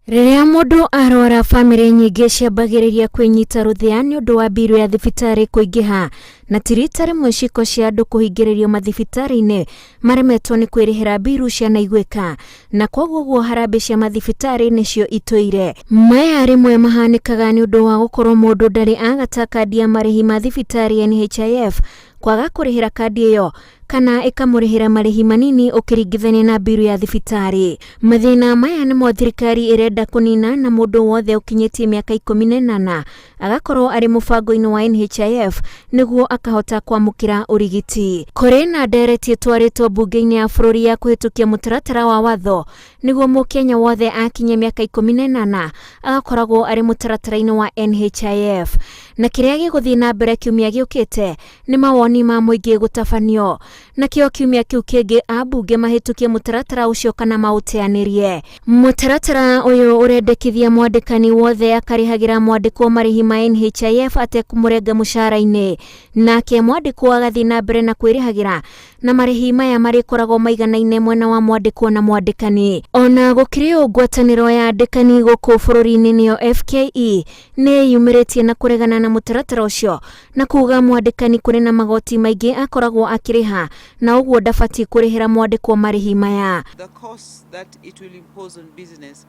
Rĩrĩa mũndũ arwara bamĩrĩ nyingĩ ciambagĩrĩria kwĩnyita rũthĩa nĩ ũndũ wa mbiru ya thibitarĩ kũingĩha na ti rita rĩmwe ciĩko cia andũ kũhingĩrĩrio mathibitarĩ-inĩ maremetwo nĩ kwĩrĩhĩra mbiru cianaiguĩka na kwoguo ũguo harambĩ cia mathibitarĩ nĩcio itũire. Maya rĩmwe mahanĩkaga nĩ ũndũ wa gũkorwo mũndũ ndarĩ agata kandi ya marĩhi ma thibitarĩ NHIF, kwaga kũrĩhĩra kandi ĩyo kana ĩkamũrĩhĩra marĩhi manini ũkĩringithania na mbiru ya thibitarĩ. Mathĩna maya nĩmo thirikari ĩrenda kũnina na mũndũ wothe ũkinyĩtie mĩaka 18 agakorwo arĩ mũbango-inĩ wa NHIF nĩguo akahota kwamũkĩra ũrigiti. Kũrĩ na ndereti ĩtwarĩtwo mbunge-inĩ ya bũrũri ya kũhĩtũkia mũtaratara wa watho nĩguo mũkenya wothe akinyia mĩaka 18 agakoragwo arĩ mũtaratara-inĩ wa NHIF. Na kĩrĩa gĩgũthiĩ na mbere kiumia gĩũkĩte nĩ mawoni ma mũingĩ gũtabanio. Nakĩo kiumia kĩu kĩngĩ ambunge mahĩtũkie mũtaratara ũcio kana maũteanĩrie. Mũtaratara ũyũ ũrendekithia mwandĩkani wothe akarĩhagĩra mwandĩkwo marĩhi ma NHIF atekũmũrenga mũcara-inĩ. Nake mwandĩkwo agathiĩ na mbere na kwĩrĩhagĩra na marĩhi maya marĩkoragwo maiganaine mwena wa mwandĩkwo na mwandĩkani. Ona gũkĩrĩ ũũ ngwatanĩro ya andĩkani gũkũ bũrũri-inĩ nĩyo FKE nĩ ĩyumĩrĩtie na kũregana na mũtaratara ũcio na kuga mwandĩkani kũrĩ na magoti maingĩ akoragwo akĩrĩha na ũguo ndabatiĩ kũrĩhĩra mwandĩkwo marĩhi maya. The costs that it will impose on business.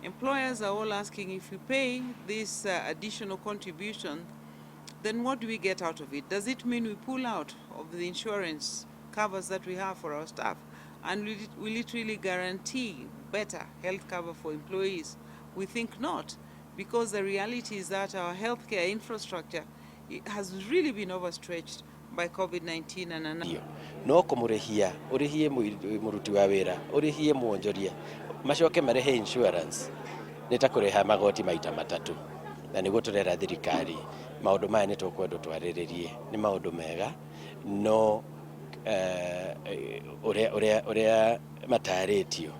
Employers are all asking if we pay this additional contribution, then what do we get out of it? Does it mean we pull out of the insurance covers that we have for our staff? And will it really guarantee better health cover for employees? We think not, because the reality is that our healthcare infrastructure has really been overstretched by COVID-19 and another. No kũmũrĩhia ũrĩhie mũruti wa wĩra ũrĩhie mwonjoria macoke marehe insurance nĩ ta kũrĩha magoti maita matatũ na nĩguo tũrera thirikari maũndũ maya nĩ tũkwenda twarĩrĩrie nĩ maũndũ mega no ũrĩa matarĩtio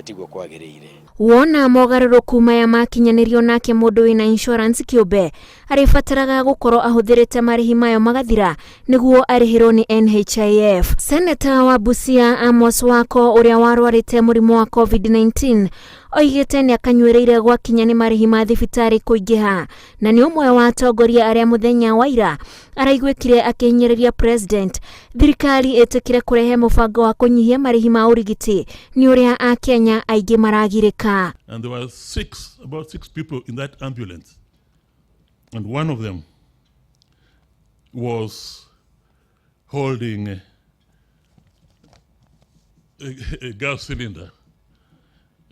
tiguo kwagĩrĩire. Wona mogarũrũku maya makinyanĩrio nake mũndũ wĩna insurance kĩũmbe arĩbataraga gũkorwo ahũthĩrĩte marĩhi mayo magathira nĩguo arĩhĩrwo nĩ NHIF. Seneta wa Busia Amos Wako ũrĩa warwarĩte mũrimũ wa COVID-19 oigĩte nĩ akanyuĩrĩire gwakinya nĩ marĩhi ma thibitarĩ kũingĩha na nĩ ũmwe wa atongoria arĩa mũthenya wa ira araiguĩkire akĩhinyĩrĩria president thirikari ĩtĩkĩre kũrehe mũbango wa kũnyihia marĩhi ma ũrigiti nĩ ũrĩa akenya aingĩ maragirĩka. And there were about six people in that ambulance. And one of them was holding a gas cylinder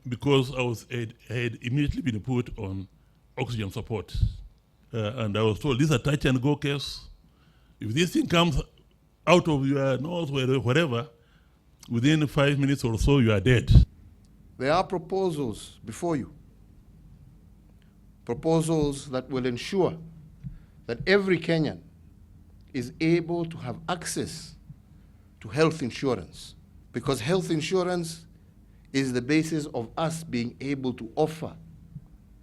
because I had immediately been put on oxygen support. And I was told, this is a touch and go case. If this thing comes out of your nose, wherever, within 5 minutes or so, you are dead. There are proposals before you, proposals that will ensure that every Kenyan is able to have access to health insurance, because health insurance is the basis of us being able to offer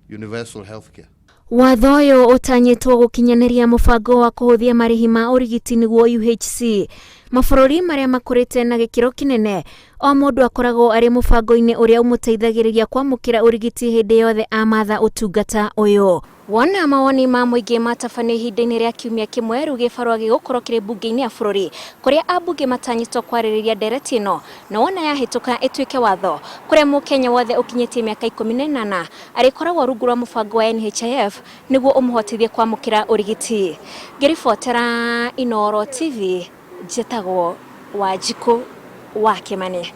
universal health care. Watho ũyũ ũtanyĩtwo gũkinyanĩria mũbango wa kũhũthia marĩhi ma ũrigiti nĩguo UHC. Mabũrũri marĩa makũrĩte na gĩkĩro kĩnene o mũndũ akoragwo arĩ mũbango-inĩ ũrĩa ũmũteithagĩrĩria kwamũkĩra ũrigiti hĩndĩ yothe amatha ũtungata ũyũ. Wona mawoni ma mũingĩ matabanio ihinda-inĩ rĩa kiumia kĩmwe rĩu gĩbarũa gĩgũkorwo kĩrĩ mbunge-inĩ ya bũrũri kũrĩa ambunge matanyĩtwo kwarĩrĩria ndereti ĩno na wona yahĩtũka ĩtuĩke watho kũrĩa mũkenya wothe ũkinyĩtie mĩaka 18 arĩkoragwo rungu rwa mũbango wa NHIF nĩguo ũmũhotithie kwamũkĩra ũrigiti. Ngĩribotera Inooro TV njĩtagwo Wanjikũ wa Kĩmani.